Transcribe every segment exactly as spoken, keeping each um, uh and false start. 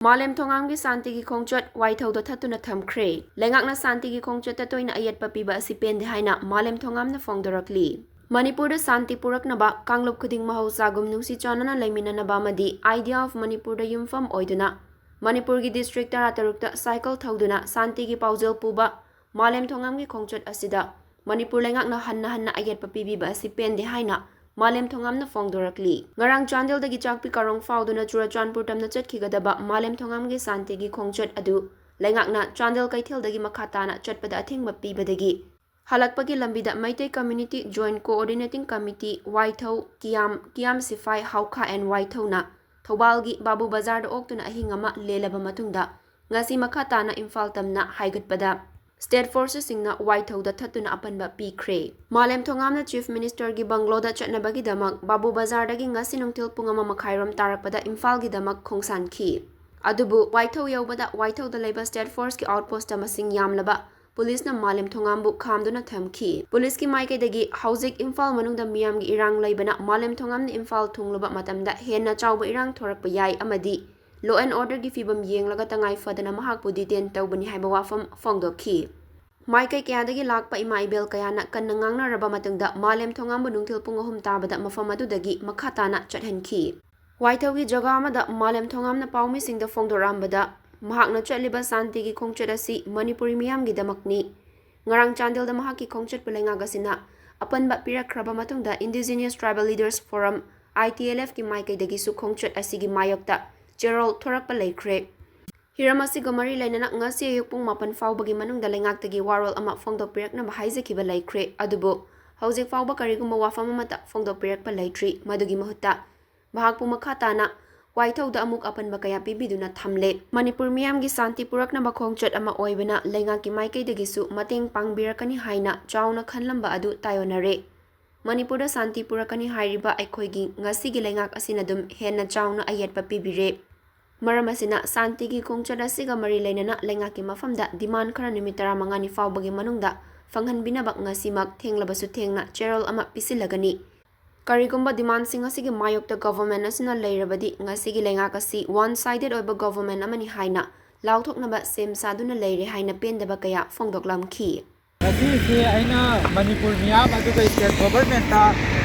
ꯃꯥꯂꯦꯝ ꯊꯣꯉꯥꯝꯒꯤ ꯁꯥꯟꯇꯤꯒꯤ ꯈꯣꯡꯆꯠ ꯋꯥꯏꯊꯧꯗ ꯊꯠꯇꯨꯅ ꯊꯝꯈ꯭ꯔꯦ꯫ ꯂꯩꯉꯥꯛꯅ ꯁꯥꯟꯇꯤꯒꯤ ꯈꯣꯡꯆꯠꯇ ꯇꯣꯏꯅ ꯑꯌꯦꯠꯄ ꯄꯤꯕ ꯑꯁꯤ ꯄꯦꯟꯗꯦ ꯍꯥꯏꯅ ꯃꯥꯂꯦꯝ ꯊꯣꯉꯥꯝꯅ ꯐꯣꯡꯗꯣꯔꯛꯂꯤ꯫ ꯃꯅꯤꯄꯨꯔꯗ ꯁꯥꯟꯇꯤ ꯄꯨꯔꯛꯅꯕ, ꯀꯥꯡꯂꯨꯞ ꯈꯨꯗꯤꯡ ꯃꯍꯧꯁꯥꯒꯨꯝ ꯅꯨꯡꯁꯤ ꯆꯥꯟꯅꯅ ꯂꯩꯃꯤꯟꯅꯅꯕ ꯑꯃꯗꯤ Idea of ꯃꯅꯤꯄꯨꯔꯗ ꯌꯨꯝꯐꯝ ꯑꯣꯏꯗꯨꯅ ꯃꯅꯤꯄꯨꯔꯒꯤ district ꯇꯔꯥꯇꯔꯨꯛꯇ cycle ꯊꯧꯗꯨꯅ ꯁꯥꯟꯇꯤꯒꯤ ꯄꯥꯎꯖꯦꯜ ꯄꯨꯕ ꯃꯥꯂꯦꯝ ꯊꯣꯉꯥꯝꯒꯤ ꯈꯣꯡꯆꯠ ꯑꯁꯤꯗ ꯃꯅꯤꯄꯨꯔ ꯂꯩꯉꯥꯛꯅ ꯍꯟꯅ ꯍꯟꯅ ꯑꯌꯦꯠꯄ ꯄꯤꯕꯤꯕ ꯑꯁꯤ ꯄꯦꯟꯗꯦ ꯍꯥꯏꯅ ꯃꯥꯂꯦꯝ ꯊꯣꯉꯥꯝꯅ ꯐꯣꯡꯗꯣꯔꯛꯂꯤ꯫ ꯉꯔꯥꯡ ꯆꯥꯟꯗꯦꯜꯗꯒꯤ ꯆꯥꯛꯄꯤ ꯀꯥꯔꯣꯡ ꯐꯥꯎꯗꯨꯅ ꯆꯨꯔꯆꯥꯟꯄꯨꯔ ꯇꯝꯅ ꯆꯠꯈꯤꯒꯗꯕ ꯃꯥꯂꯦꯝ ꯊꯣꯉꯥꯝꯒꯤ ꯁꯥꯟꯇꯤꯒꯤ ꯈꯣꯡꯆꯠ ꯑꯗꯨ ꯂꯩꯉꯥꯛꯅ ꯆꯥꯟꯗꯦꯜ ꯀꯩꯊꯦꯜꯗꯒꯤ ꯃꯈꯥ ꯇꯥꯅ ꯆꯠꯄꯗ ꯑꯊꯤꯡꯕ ꯄꯤꯕꯗꯒꯤ ꯍꯜꯂꯛꯄꯒꯤ ꯂꯝꯕꯤꯗ Meitei Community Joint Coordinating Committee, ꯋꯥꯏꯊꯧ, ꯀꯤꯌꯥꯝ, ꯀꯤꯌꯥꯝ ꯁꯤꯐꯥꯏ, ꯍꯥꯎꯈꯥ and ꯋꯥꯏꯊꯧꯅ ꯊꯧꯕꯥꯜꯒꯤ ꯕꯥꯕꯨ ꯕꯖꯥꯔꯗ ꯑꯣꯛꯇꯨꯅ ꯑꯍꯤꯡ ꯑꯃ ꯂꯦꯜꯂꯕ ꯃꯇꯨꯡꯗ ꯉꯁꯤ ꯃꯈꯥ ꯇꯥꯅ ꯏꯝꯐꯥꯜ ꯇꯝꯅ ꯍꯥꯏꯒꯠꯄꯗ state forceꯁꯤꯡꯅ ꯋꯥꯏꯊꯧꯗ ꯊꯠꯇꯨꯅ ꯑꯄꯟꯕ ꯄꯤꯈ꯭ꯔꯦ꯫ ꯃꯥꯂꯦꯝ ꯊꯣꯉꯥꯝꯅ Chief Ministerꯒꯤ bungalow ꯗ ꯆꯠꯅꯕꯒꯤꯗꯃꯛ ꯕꯥꯕꯨ ꯕꯖꯥꯔꯗꯒꯤ ꯉꯁꯤ ꯅꯨꯡꯊꯤꯜ ꯄꯨꯡ ꯑꯃ ꯃꯈꯥꯏꯔꯣꯝ ꯇꯥꯔꯛꯄꯗ ꯏꯝꯐꯥꯜꯒꯤꯗꯃꯛ ꯈꯣꯡꯁꯥꯟꯈꯤ꯫ ꯑꯗꯨꯕꯨ ꯋꯥꯏꯊꯧ ꯌꯧꯕꯗ ꯋꯥꯏꯊꯧꯗ ꯂꯩꯕ state forceꯀꯤ outpostꯇ ꯃꯁꯤꯡ ꯌꯥꯝꯂꯕ ꯄꯨꯂꯤꯁꯅ ꯃꯥꯂꯦꯝ ꯊꯣꯉꯥꯝꯕꯨ ꯈꯥꯝꯗꯨꯅ ꯊꯝꯈꯤ꯫ ꯄꯨꯂꯤꯁꯀꯤ ꯃꯥꯏꯀꯩꯗꯒꯤ ꯍꯧꯖꯤꯛ ꯏꯝꯐꯥꯜ ꯃꯅꯨꯡꯗ ꯃꯤꯌꯥꯝꯒꯤ ꯏꯔꯥꯡ ꯂꯩꯕꯅ ꯃꯥꯂꯦꯝ ꯊꯣꯉꯥꯝꯅ ꯏꯝꯐꯥꯜ ꯊꯨꯡꯂꯨꯕ ꯃꯇꯝꯗ ꯍꯦꯟꯅ ꯆꯥꯎꯕ ꯏꯔꯥꯡ ꯊꯣꯔꯛꯄ ꯌꯥꯏ ꯑꯃꯗꯤ law and orderꯒꯤ ꯐꯤꯕꯝ ꯌꯦꯡꯂꯒ ꯇꯉꯥꯏ ꯐꯗꯅ ꯃꯍꯥꯛꯄꯨ detain ꯇꯧꯕꯅꯤ ꯍꯥꯏꯕ ꯋꯥꯐꯝ ꯐꯣꯡꯗꯣꯛꯈꯤ꯫ ꯃꯥꯏꯀꯩ ꯀꯌꯥꯗꯒꯤ ꯂꯥꯛꯄ ꯏꯃꯥ ꯏꯕꯦꯜ ꯀꯌꯥꯅ ꯀꯟꯅ ꯉꯥꯡꯅꯔꯕ ꯃꯇꯨꯡꯗ ꯃꯥꯂꯦꯝ ꯊꯣꯉꯥꯝꯕꯨ ꯅꯨꯡꯊꯤꯜ ꯄꯨꯡ ꯑꯍꯨꯝ ꯇꯥꯕꯗ ꯃꯐꯝ ꯑꯗꯨꯗꯒꯤ ꯃꯈꯥ ꯇꯥꯅ ꯆꯠꯍꯟꯈꯤ꯫ ꯋꯥꯏꯊꯧꯒꯤ ꯖꯒꯥ ꯑꯃꯗ ꯃꯥꯂꯦꯝ ꯊꯣꯉꯥꯝꯅ ꯄꯥꯎꯃꯤꯁꯤꯡꯗ ꯐꯣꯡꯗꯣꯔꯛꯂꯝꯕꯗ, ꯃꯍꯥꯛꯅ ꯆꯠꯂꯤꯕ ꯁꯥꯟꯇꯤꯒꯤ ꯈꯣꯡꯆꯠ ꯑꯁꯤ ꯃꯅꯤꯄꯨꯔꯤ ꯃꯤꯌꯥꯝꯒꯤꯗꯃꯛꯅꯤ꯫ ꯉꯔꯥꯡ ꯆꯥꯟꯗꯦꯜꯗ ꯃꯍꯥꯛꯀꯤ ꯈꯣꯡꯆꯠꯄꯨ ꯂꯩꯉꯥꯛ ꯑꯁꯤꯅ ꯑꯄꯟꯕ ꯄꯤꯔꯛꯈ꯭ꯔꯕ ꯃꯇꯨꯡꯗ Indigenous Tribal Leaders Forum, ITLFꯀꯤ ꯃꯥꯏꯀꯩꯗꯒꯤꯁꯨ ꯈꯣꯡꯆꯠ ꯑꯁꯤꯒꯤ ꯃꯥꯌꯣꯛꯇ ꯆꯦꯔꯣꯜ ꯊꯣꯔꯛꯄ ꯂꯩꯈ꯭ꯔꯦ꯫ ꯍꯤꯔꯝ ꯑꯁꯤꯒ ꯃꯔꯤ ꯂꯩꯅꯅ ꯉꯁꯤ ꯑꯌꯨꯛ ꯄꯨꯡ ꯃꯥꯄꯟ ꯐꯥꯎꯕꯒꯤ ꯃꯅꯨꯡꯗ ꯂꯩꯉꯥꯛꯇꯒꯤ ꯋꯥꯔꯣꯜ ꯑꯃ ꯐꯣꯡꯗꯣꯛꯄꯤꯔꯛꯅꯕ ꯍꯥꯏꯖꯈꯤꯕ ꯂꯩꯈ꯭ꯔꯦ꯫ ꯑꯗꯨꯕꯨ ꯍꯧꯖꯤꯛ ꯐꯥꯎꯕ ꯀꯔꯤꯒꯨꯝꯕ ꯋꯥꯐꯝ ꯑꯃꯠꯇ ꯐꯣꯡꯗꯣꯛꯄꯤꯔꯛꯄ ꯂꯩꯇ꯭ꯔꯤ꯫ ꯃꯗꯨꯒꯤ ꯃꯍꯨꯠꯇ ꯃꯍꯥꯛꯄꯨ ꯃꯈꯥ ꯇꯥꯅ ꯋꯥꯏꯊꯧꯗ ꯑꯃꯨꯛ ꯑꯄꯟꯕ ꯀꯌꯥ ꯄꯤꯕꯤꯗꯨꯅ ꯊꯝꯂꯦ꯫ ꯃꯅꯤꯄꯨꯔ ꯃꯤꯌꯥꯝꯒꯤ ꯁꯥꯟꯇꯤ ꯄꯨꯔꯛꯅꯕ ꯈꯣꯡꯆꯠ ꯑꯃ ꯑꯣꯏꯕꯅ ꯂꯩꯉꯥꯛꯀꯤ ꯃꯥꯏꯀꯩꯗꯒꯤꯁꯨ ꯃꯇꯦꯡ ꯄꯥꯡꯕꯤꯔꯛꯀꯅꯤ ꯍꯥꯏꯅ ꯆꯥꯎꯅ ꯈꯜꯂꯝꯕ ꯑꯗꯨ ꯇꯥꯏꯑꯣꯟꯅꯔꯦ꯫ ꯃꯅꯤꯄꯨꯔꯗ ꯁꯥꯟꯇꯤ ꯄꯨꯔꯛꯀꯅꯤ ꯍꯥꯏꯔꯤꯕ ꯑꯩꯈꯣꯏꯒꯤ ꯉꯁꯤꯒꯤ ꯂꯩꯉꯥꯛ ꯑꯁꯤꯅ ꯑꯗꯨꯝ ꯍꯦꯟꯅ ꯆꯥꯎꯅ ꯑꯌꯦꯠꯄ ꯄꯤꯕꯤꯔꯦ꯫ ꯃꯔꯝ ꯑꯁꯤꯅ ꯁꯥꯟꯇꯤꯒꯤ ꯈꯣꯡꯆꯠ ꯑꯁꯤꯒ ꯃꯔꯤ ꯂꯩꯅꯅ ꯂꯩꯉꯥꯛꯀꯤ ꯃꯐꯝꯗ demand ꯈꯔ ꯅꯨꯃꯤꯠ ꯇꯔꯥꯃꯉꯥꯅꯤ ꯐꯥꯎꯕꯒꯤ ꯃꯅꯨꯡꯗ ꯐꯪꯍꯟꯕꯤꯅꯕ ꯉꯁꯤꯃꯛ ꯊꯦꯡꯂꯕꯁꯨ ꯊꯦꯡꯅ ꯆꯦꯔꯣꯜ ꯑꯃ ꯄꯤꯁꯤꯜꯂꯒꯅꯤ꯫ ꯀꯔꯤꯒꯨꯝꯕ ꯗꯤꯃꯥꯟꯁꯤꯡ ꯑꯁꯤꯒꯤ ꯃꯥꯌꯣꯛꯇ ꯒꯣꯚꯔꯟꯃꯦꯟꯠ ꯑꯁꯤꯅ ꯂꯩꯔꯕꯗꯤ ꯉꯁꯤꯒꯤ ꯂꯩꯉꯥꯛ ꯑꯁꯤ ꯋꯥꯟ ꯁꯥꯏꯗꯦꯗ ꯑꯣꯏꯕ ꯒꯣꯚꯔꯟꯃꯦꯟꯠ ꯑꯃꯅꯤ ꯍꯥꯏꯅ ꯂꯥꯎꯊꯣꯛꯅꯕ ꯁꯦꯝ ꯁꯥꯗꯨꯅ ꯂꯩꯔꯦ ꯍꯥꯏꯅ ꯄꯦꯟꯗꯕ ꯀꯌꯥ ꯐꯣꯡꯗꯣꯛꯂꯝꯈꯤ꯫ ꯉꯁꯤꯁꯤ ꯑꯩꯅ ꯃꯅꯤꯄꯨꯔ ꯃꯤꯌꯥꯝ ꯑꯗꯨꯒ ꯏꯁꯇꯦꯠ ꯒꯣꯚꯔꯟꯃꯦꯟꯠꯇ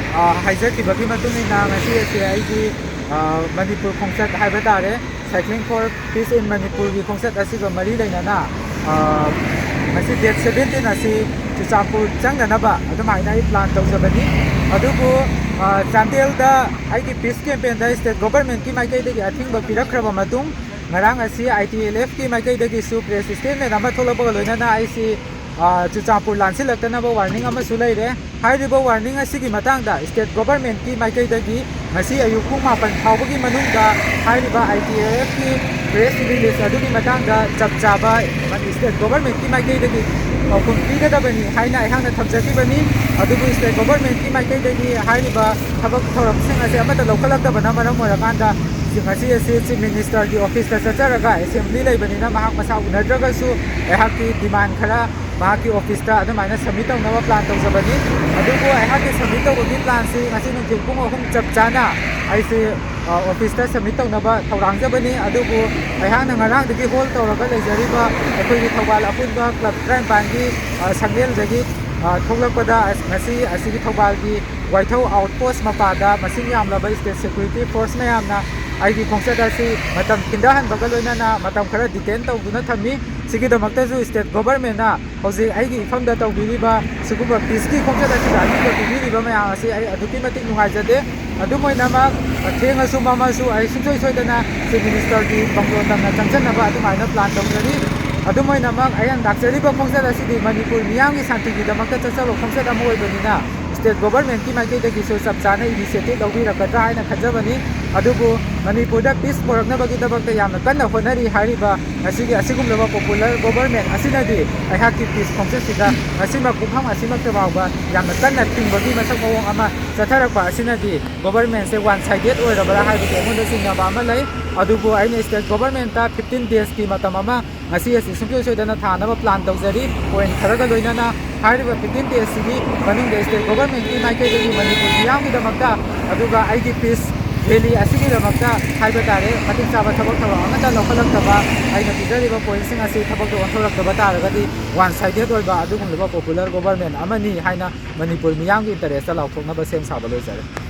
ꯍꯥꯏꯖꯈꯤꯕꯒꯤ ꯃꯇꯨꯡ ꯏꯟꯅ ꯉꯁꯤ ꯑꯁꯤ ꯑꯩꯒꯤ ꯃꯅꯤꯄꯨꯔ ꯈꯣꯡꯆꯠ ꯍꯥꯏꯕ ꯇꯥꯔꯦ, Cycling for Peace in ꯃꯅꯤꯄꯨꯔꯒꯤ ꯈꯣꯡꯆꯠ ꯑꯁꯤꯒ ꯃꯔꯤ ꯂꯩꯅꯅ ꯉꯁꯤ ꯗꯦꯠ ꯁꯕꯦꯟꯇꯤꯟ ꯑꯁꯤ ꯆꯨꯔꯆꯥꯟꯄꯨꯔ ꯆꯪꯅꯅꯕ ꯑꯗꯨꯃꯥꯏꯅ ꯑꯩ ꯄ꯭ꯂꯥꯟ ꯇꯧꯖꯕꯅꯤ꯫ ꯑꯗꯨꯕꯨ ꯆꯥꯟꯗꯦꯜꯗ ꯑꯩꯒꯤ ꯄꯤꯁ ꯀꯦꯝꯄꯦꯟꯗ ꯏꯁꯇꯦꯠ ꯒꯣꯚꯔꯟꯃꯦꯟꯠꯀꯤ ꯃꯥꯏꯀꯩꯗꯒꯤ ꯑꯊꯤꯡꯕ ꯄꯤꯔꯛꯈ꯭ꯔꯕ ꯃꯇꯨꯡ ꯉꯔꯥꯡ ꯑꯁꯤ ꯑꯥꯏ ꯇꯤ ꯑꯦꯜ ꯑꯦꯐꯀꯤ ꯃꯥꯏꯀꯩꯗꯒꯤꯁꯨ ꯄ꯭ꯔꯦꯁ ꯁ꯭ꯇꯦꯠꯃꯦꯟꯠ ꯑꯃ ꯊꯣꯛꯂꯛꯄꯒ ꯂꯣꯏꯅꯅ ꯑꯩꯁꯤ ꯆꯨꯔꯆꯥꯟꯄꯨꯔ ꯂꯥꯟꯁꯤꯜꯂꯛꯇꯅꯕ ꯋꯥꯔꯅꯤꯡ ꯑꯃꯁꯨ ꯂꯩꯔꯦ꯫ ꯍꯥꯏꯔꯤꯕ ꯋꯥꯔꯅꯤꯡ ꯑꯁꯤꯒꯤ ꯃꯇꯥꯡꯗ ꯏꯁꯇꯦꯠ ꯒꯣꯚꯔꯟꯃꯦꯟꯠꯀꯤ ꯃꯥꯏꯀꯩꯗꯒꯤ ꯉꯁꯤ ꯑꯌꯨꯛ ꯄꯨꯡ ꯃꯥꯄꯟ ꯐꯥꯎꯕꯒꯤ ꯃꯅꯨꯡꯗ ꯍꯥꯏꯔꯤꯕ ꯑꯥꯏ ꯇꯤ ꯑꯦꯜ ꯑꯦꯐꯀꯤ ꯄ꯭ꯔꯦꯁ ꯔꯤꯂꯤꯖ ꯑꯗꯨꯒꯤ ꯃꯇꯥꯡꯗ ꯆꯞ ꯆꯥꯕ ꯏꯁꯇꯦꯠ ꯒꯣꯚꯔꯟꯃꯦꯟꯠꯀꯤ ꯃꯥꯏꯀꯩꯗꯒꯤ ꯄꯥꯎꯈꯨꯝ ꯄꯤꯒꯗꯕꯅꯤ ꯍꯥꯏꯅ ꯑꯩꯍꯥꯛꯅ ꯊꯝꯖꯈꯤꯕꯅꯤ꯫ ꯑꯗꯨꯕꯨ ꯏꯁꯇꯦꯠ ꯒꯣꯚꯔꯟꯃꯦꯟꯠꯀꯤ ꯃꯥꯏꯀꯩꯗꯒꯤ ꯍꯥꯏꯔꯤꯕ ꯊꯕꯛ ꯊꯧꯔꯝꯁꯤꯡ ꯑꯁꯤ ꯑꯃꯠꯇ ꯂꯧꯈꯠꯂꯛꯇꯕꯅ ꯃꯔꯝ ꯑꯣꯏꯔꯀꯥꯟꯗ ꯉꯁꯤ ꯑꯁꯤ ꯆꯤꯐ ꯃꯤꯅꯤꯁꯇꯔꯒꯤ ꯑꯣꯐꯤꯁꯇ ꯆꯠꯆꯔꯒ ꯑꯦꯁꯦꯝꯕ꯭ꯂꯤ ꯂꯩꯕꯅꯤꯅ ꯃꯍꯥꯛ ꯃꯁꯥ ꯎꯅꯗ꯭ꯔꯒꯁꯨ ꯑꯩꯍꯥꯛꯀꯤ ꯗꯤꯃꯥꯟ ꯈꯔ ꯃꯍꯥꯛꯀꯤ ꯑꯣꯐꯤꯁꯇ ꯑꯗꯨꯃꯥꯏꯅ ꯁꯕꯃꯤꯠ ꯇꯧꯅꯕ ꯄ꯭ꯂꯥꯟ ꯇꯧꯖꯕꯅꯤ꯫ ꯑꯗꯨꯕꯨ ꯑꯩꯍꯥꯛꯀꯤ ꯁꯕꯃꯤꯠ ꯇꯧꯕꯒꯤ ꯄ꯭ꯂꯥꯟꯁꯤ ꯉꯁꯤ ꯅꯨꯡꯊꯤꯜ ꯄꯨꯡ ꯑꯍꯨꯝ ꯆꯞ ꯆꯥꯅ ꯑꯩꯁꯤ ꯑꯣꯐꯤꯁꯇ ꯁꯕꯃꯤꯠ ꯇꯧꯅꯕ ꯊꯧꯔꯥꯡꯖꯕꯅꯤ꯫ ꯑꯗꯨꯕꯨ ꯑꯩꯍꯥꯛꯅ ꯉꯔꯥꯡꯗꯒꯤ ꯍꯣꯜ ꯇꯧꯔꯒ ꯂꯩꯖꯔꯤꯕ ꯑꯩꯈꯣꯏꯒꯤ ꯊꯧꯕꯥꯜ ꯑꯄꯨꯟꯕ ꯀ꯭ꯂꯕ ꯇꯔꯥꯅꯤꯄꯥꯟꯒꯤ ꯁꯪꯂꯦꯟꯗꯒꯤ ꯊꯣꯛꯂꯛꯄꯗ ꯉꯁꯤ ꯑꯁꯤꯒꯤ ꯊꯧꯕꯥꯜꯒꯤ ꯋꯥꯏꯊꯧ ꯑꯥꯎꯠ ꯄꯣꯁ ꯃꯄꯥꯗ ꯃꯁꯤꯡ ꯌꯥꯝꯂꯕ ꯏꯁꯇꯦꯠ ꯁꯦꯀ꯭ꯌꯨꯔꯤꯇꯤ ꯐꯣꯔꯁ ꯃꯌꯥꯝꯅ ꯑꯩꯒꯤ ꯈꯣꯡꯆꯠ ꯑꯁꯤ ꯃꯇꯝ ꯊꯤꯟꯊꯍꯟꯕꯒ ꯂꯣꯏꯅꯅ ꯃꯇꯝ ꯈꯔ ꯗꯤꯇꯦꯟ ꯇꯧꯗꯨꯅ ꯊꯝꯃꯤ꯫ ꯁꯤꯒꯤꯗꯃꯛꯇꯁꯨ ꯏꯁꯇꯦꯠ ꯒꯣꯚꯔꯟꯃꯦꯟꯠꯅ ꯍꯧꯖꯤꯛ ꯑꯩꯒꯤ ꯏꯐꯝꯗ ꯇꯧꯕꯤꯔꯤꯕ ꯁꯤꯒꯨꯝꯕ ꯄꯤꯁꯀꯤ ꯈꯣꯡꯆꯠ ꯑꯁꯤꯗ ꯑꯊꯤꯡꯕ ꯄꯤꯕꯤꯔꯤꯕ ꯃꯌꯥꯝ ꯑꯁꯤ ꯑꯩ ꯑꯗꯨꯛꯀꯤ ꯃꯇꯤꯛ ꯅꯨꯡꯉꯥꯏꯖꯗꯦ꯫ ꯑꯗꯨꯝ ꯑꯣꯏꯅꯃꯛ ꯊꯦꯡꯉꯁꯨ ꯃꯝꯃꯁꯨ ꯑꯩ ꯁꯨꯡꯁꯣꯏ ꯁꯣꯏꯗꯅ ꯆꯤꯐ ꯃꯤꯅꯤꯁꯇꯔꯒꯤ ꯕꯪꯒ꯭ꯂꯣ ꯇꯝꯅ ꯆꯪꯖꯅꯕ ꯑꯗꯨꯃꯥꯏꯅ ꯄ꯭ꯂꯥꯟ ꯇꯧꯖꯔꯤ꯫ ꯑꯗꯨꯝ ꯑꯣꯏꯅꯃꯛ ꯑꯩꯅ ꯂꯥꯛꯆꯔꯤꯕ ꯈꯣꯡꯆꯠ ꯑꯁꯤꯗꯤ ꯃꯅꯤꯄꯨꯔ ꯃꯤꯌꯥꯝꯒꯤ ꯁꯥꯟꯇꯤꯒꯤꯗꯃꯛꯇ ꯆꯠꯆꯕ ꯈꯣꯡꯆꯠ ꯑꯃ ꯑꯣꯏꯕꯅꯤꯅ ꯏꯁꯇꯦꯠ ꯒꯣꯚꯔꯟꯃꯦꯟꯠꯀꯤ ꯃꯥꯏꯀꯩꯗꯒꯤꯁꯨ ꯆꯞ ꯆꯥꯅ ꯏꯅꯤꯁꯤꯌꯦꯇꯤꯚ ꯂꯧꯕꯤꯔꯛꯀꯗ꯭ꯔꯥ ꯍꯥꯏꯅ ꯈꯟꯖꯕꯅꯤ꯫ ꯑꯗꯨꯕꯨ ꯃꯅꯤꯄꯨꯔꯗ ꯄꯤꯁ ꯄꯨꯔꯛꯅꯕꯒꯤꯗꯃꯛꯇ ꯌꯥꯝꯅ ꯀꯟꯅ ꯍꯣꯠꯅꯔꯤ ꯍꯥꯏꯔꯤꯕ ꯉꯁꯤꯒꯤ ꯑꯁꯤꯒꯨꯝꯂꯕ ꯄꯣꯄꯨꯂꯔ ꯒꯣꯚꯔꯟꯃꯦꯟꯠ ꯑꯁꯤꯅꯗꯤ ꯑꯩꯍꯥꯛꯀꯤ ꯄꯤꯁ ꯈꯣꯡꯆꯠꯁꯤꯗ ꯉꯁꯤꯃꯛ ꯄꯨꯡꯐꯝ ꯑꯁꯤꯃꯛꯇ ꯐꯥꯎꯕ ꯌꯥꯝꯅ ꯀꯟꯅ ꯊꯤꯡꯕꯒꯤ ꯃꯁꯛ ꯃꯑꯣꯡ ꯑꯃ ꯆꯠꯊꯔꯛꯄ ꯑꯁꯤꯅꯗꯤ ꯒꯣꯚꯔꯟꯃꯦꯟꯠꯁꯦ ꯋꯥꯟ ꯁꯥꯏꯗꯦꯠ ꯑꯣꯏꯔꯕ꯭ꯔꯥ ꯍꯥꯏꯕꯒꯤ ꯑꯩꯉꯣꯟꯗ ꯆꯤꯡꯅꯕ ꯑꯃ ꯂꯩ꯫ ꯑꯗꯨꯕꯨ ꯑꯩꯅ ꯏꯁꯇꯦꯠ ꯒꯣꯚꯔꯟꯃꯦꯟꯠꯇ ꯐꯤꯐꯇꯤꯟ ꯗꯦꯖꯀꯤ ꯃꯇꯝ ꯑꯃ ꯉꯁꯤ ꯑꯁꯤ ꯁꯨꯡꯁꯣꯏ ꯁꯣꯏꯗꯅ ꯊꯥꯅꯕ plan ꯇꯧꯖꯔꯤ꯫ Point ꯈꯔꯒ ꯂꯣꯏꯅꯅ ꯍꯥꯏꯔꯤꯕ fifteen days ꯁꯤꯒꯤ ꯃꯅꯨꯡꯗ state government ꯀꯤ ꯃꯥꯏꯀꯩꯗꯒꯤ ꯃꯅꯤꯄꯨꯔ ꯃꯤꯌꯥꯝꯒꯤꯗꯃꯛꯇ, ꯑꯗꯨꯒ ꯑꯩꯒꯤ peace rally ꯑꯁꯤꯒꯤꯗꯃꯛꯇ ꯍꯥꯏꯕ ꯇꯥꯔꯦ, ꯃꯇꯤꯛ ꯆꯥꯕ ꯊꯕꯛ ꯊꯧꯔꯝ ꯑꯃꯠꯇ ꯂꯧꯈꯠꯂꯛꯇꯕ, ꯑꯩꯅ ꯄꯤꯖꯔꯤꯕ point ꯁꯤꯡ ꯑꯁꯤ ꯊꯕꯛꯇ ꯑꯣꯟꯊꯣꯔꯛꯇꯕ ꯇꯥꯔꯒꯗꯤ one sided ꯑꯣꯏꯕ ꯑꯗꯨꯒꯨꯝꯂꯕ popular government ꯑꯃꯅꯤ ꯍꯥꯏꯅ ꯃꯅꯤꯄꯨꯔ ꯃꯤꯌꯥꯝꯒꯤ interest ꯇ ꯂꯥꯎꯊꯣꯛꯅꯕ ꯁꯦꯝ ꯁꯥꯕ ꯂꯣꯏꯖꯔꯦ꯫